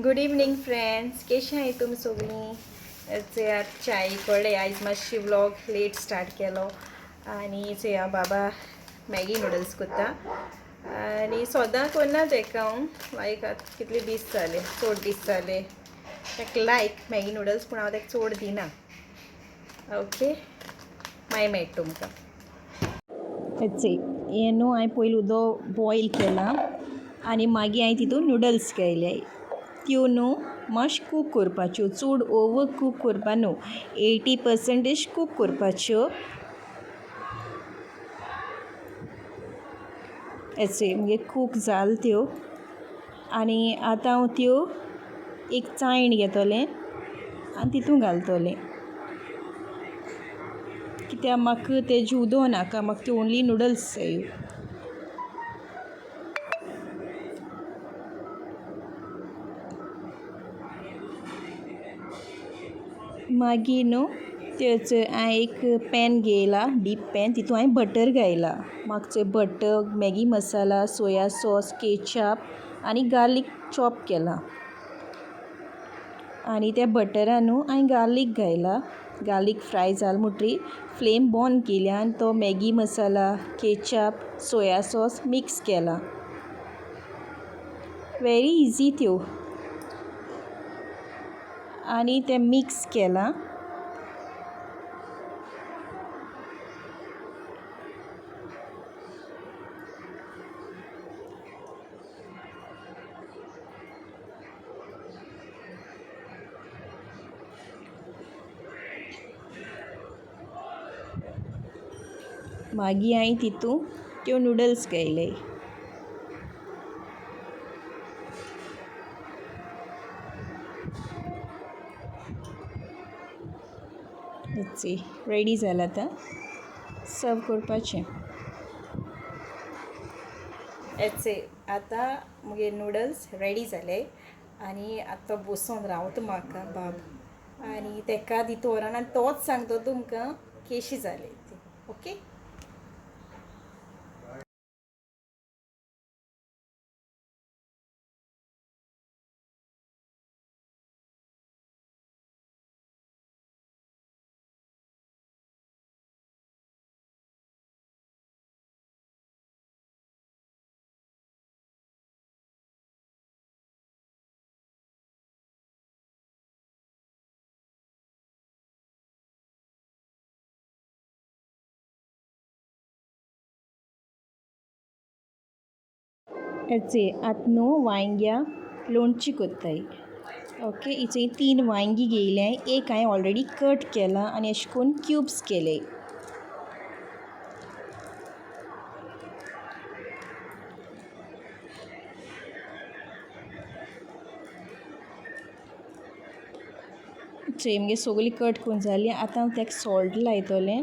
Good evening friends, केशी आहाय तुमी सगळीं? चयात चाय कळ्ळे. आयज मातशी व्लॉग लेट स्टार्ट केलो आनी चया बाबा मॅगी नुडल्स करता आनी सदां करना तेका हांव. लायक आतां कितले दीस जाले, चड दीस जाले ताका लायक मॅगी नुडल्स, पूण हांव ताका चड दिना. ओके, मागीर मेळटा तुमकां. हें न्हू हांवें पयलीं उदक बॉयल केलां आनी मागीर हांवें तितून नुडल्स घायल्याय. त्यो न्हू मातशें कूक करपाच्यो, चड ओवर कूक करपा न्हू, 80% कूक करपाच्यो. एचे मगे कूक जाल त्यो आनी आतां हांव त्यो एक चायण घेतोलें आनी तितून घालतोलें, कित्याक म्हाका तेजें उदक नाका, म्हाका त्यो ओन्ली नुडल्स जायो. मागीर न्हू तेच हांवें एक पॅन घेयला, डीप पॅन, तितून हांवें बटर घायला. म्हाका butter, Maggi masala, soya sauce, ketchup आनी गार्लीक चॉप केला आनी त्या बटरान न्हू हांवें गार्लीक घायला. गार्लीक फ्राय जाल म्हणटरी फ्लेम बंद केल्या आनी तो Maggi masala, ketchup, soya sauce mix केला. वेरी इजी त्यो. आनी तें मिक्स केलां. मागीर हांवें तितून त्यो नुडल्स घायले. रेडी जाला, आतां सर्व करपाचें. एचे आतां मुगे नुडल्स रेडी जाले आनी आतां बसोन रावता म्हाका बाब आनी तेका दिता व्हरोन आनी तोच सांगता तुमकां केशी जाले ते. ओके. हेचे आतां न्हू वांयग्या लोणचें कोत्ताय. ओके, हिचे 3 वांयगीं घेयल्याय, एक हांवें ऑलरेडी कट केलां आनी अशें करून क्यूब्स केले. चोय मगे सोगली कट करून जाली. आतां हांव तेका सॉल्ट लायतोलें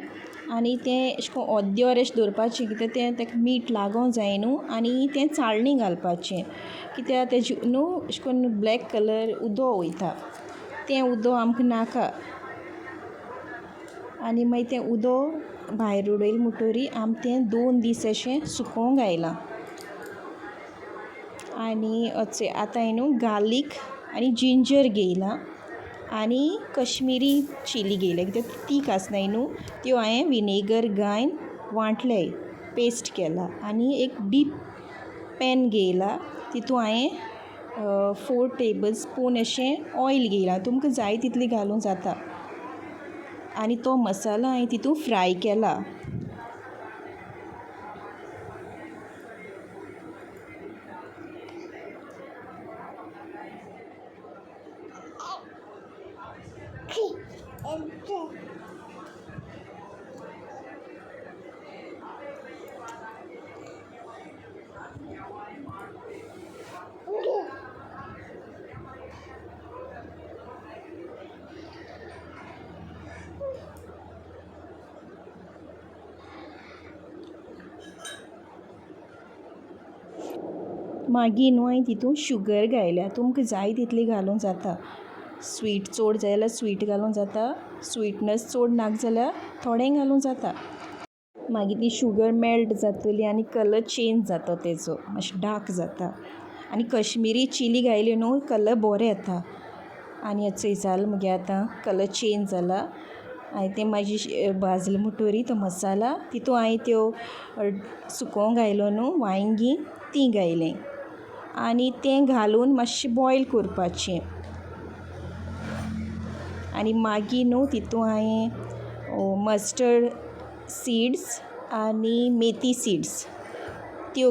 आनी तें अशें कोन्न अर्दें वर अशें दवरपाचें, कित्याक तें तेका मीठ लागोंक जाय न्हू. आनी तें चाळणी घालपाचें, कित्याक तेजें न्हू अशें कोन्न ब्लॅक कलर उदो वयता, तें उदो आमकां नाका. आनी मागीर तें उदो भायर उडयल मुटोरी आमी तें 2 दीस अशें सुकोवंक घायलां. आनी अचे आतां हांवें न्हू गार्लीक आनी जिंजर घेयलां आनी कश्मिरी चिली घेयल्या, कित्याक तीख आसनाय न्हू. त्यो हांवें विनेगर घायन वांटले, पेस्ट केला. आनी एक डीप पॅन घेयला, तितू हांवें 4 टेबल स्पून अशें ऑयल घेयलां, तुमकां जाय तितली घालूंक जाता. आनी तो मसाला हांवें तितू फ्राय केला. मागीर न्हू हांवें तितून शुगर घायल्या, तुमकां जाय तितली घालूंक जाता. स्वीट चड जाय जाल्यार स्वीट घालूंक जाता, स्वीटनस चड नाका जाल्यार थोडें घालूंक जाता. मागीर ती शुगर मेल्ट जातली आनी कलर चेंज जाता तेजो, मातशें डार्क जाता. आनी कश्मिरी चिली घायली न्हू कलर बोरो येता. आनी चोय जाल मुगे आतां कलर चेंज जाला. आनी तें मातशें भाजलें मुटोरी तो मसाला तितू हांयें त्यो सुकोंक घायलो न्हू वांयगीं तीं घायलीं आनी तें घालून मातशें बॉयल कोरपाचें. आनी मागीर न्हू तितू हांयें मस्टर्ड सिड्स आनी मेथी सिड्स त्यो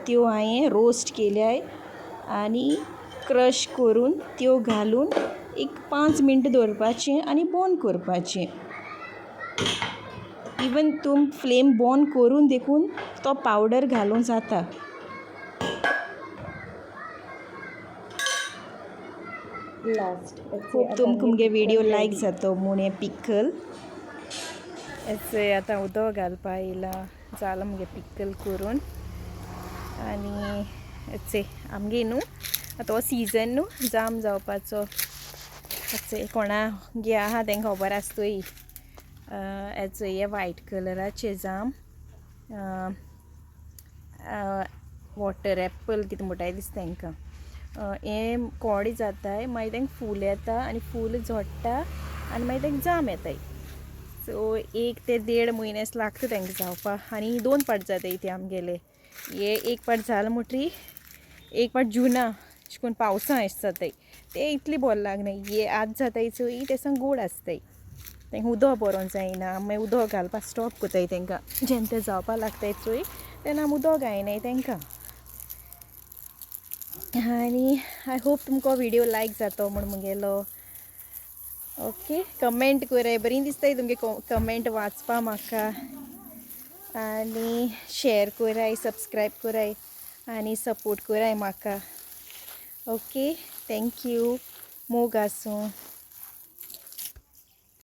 त्यो हांयें रोस्ट केल्याय आनी क्रश कोरून त्यो घालून एक पांच मिनटां दवरपाचें आनी बोन कोरपाचें. इवन तूम फ्लेम बोन कोरून देखून तो पावडर घालूं जाता. लास्ट. होप तुमकां मुगे विडियो लायक जातो म्हूण हें पिकल. आतां उदक घालपा येयलां, जालां मुगे पिकल करून. आनी आमगे न्हू आतां हो सिजन न्हू जाम जावपाचो. कोणा गे आहा तेंकां खबर आसतोय. हेचो हे वायट कलराचे जाम, वॉटर एप्पल कितें म्हणटाय दिसता तेंकां. हें कोडे जाताय, मागीर तेंकां फूल येता आनी फूल झडटा आनी मागीर तेंकां जाम येताय. सो 1 ते 1.5 म्हयनेच लागता तेंकां जावपाक. आनी 2 पाट जाताय ते आमगेले. हे एक पाट जाल मुटरी एक पाट जुना अशें करून पावसा अशें जाताय. ते इतले बोर लागना. हे आतां जाताय चोय ते सामके गोड आसताय. तेंकां उदक बरो जायना, मागीर उदक घालपाक स्टॉप कोताय तेंकां. जेन्ना ते जावपाक लागताय चोय तेन्ना आमी उदक घायनाय तेंकां. आनी I hope तुमकां विडियो लायक जातो म्हूण मुगेलो. ओके, कमेंट कोराय, बरी दिसताय तुमगे कमेंट वाचपा म्हाका. आनी शेर कोराय, सबस्क्रायब कोराय आनी सपोर्ट कोराय म्हाका. Okay, thank you. मोग आसूं.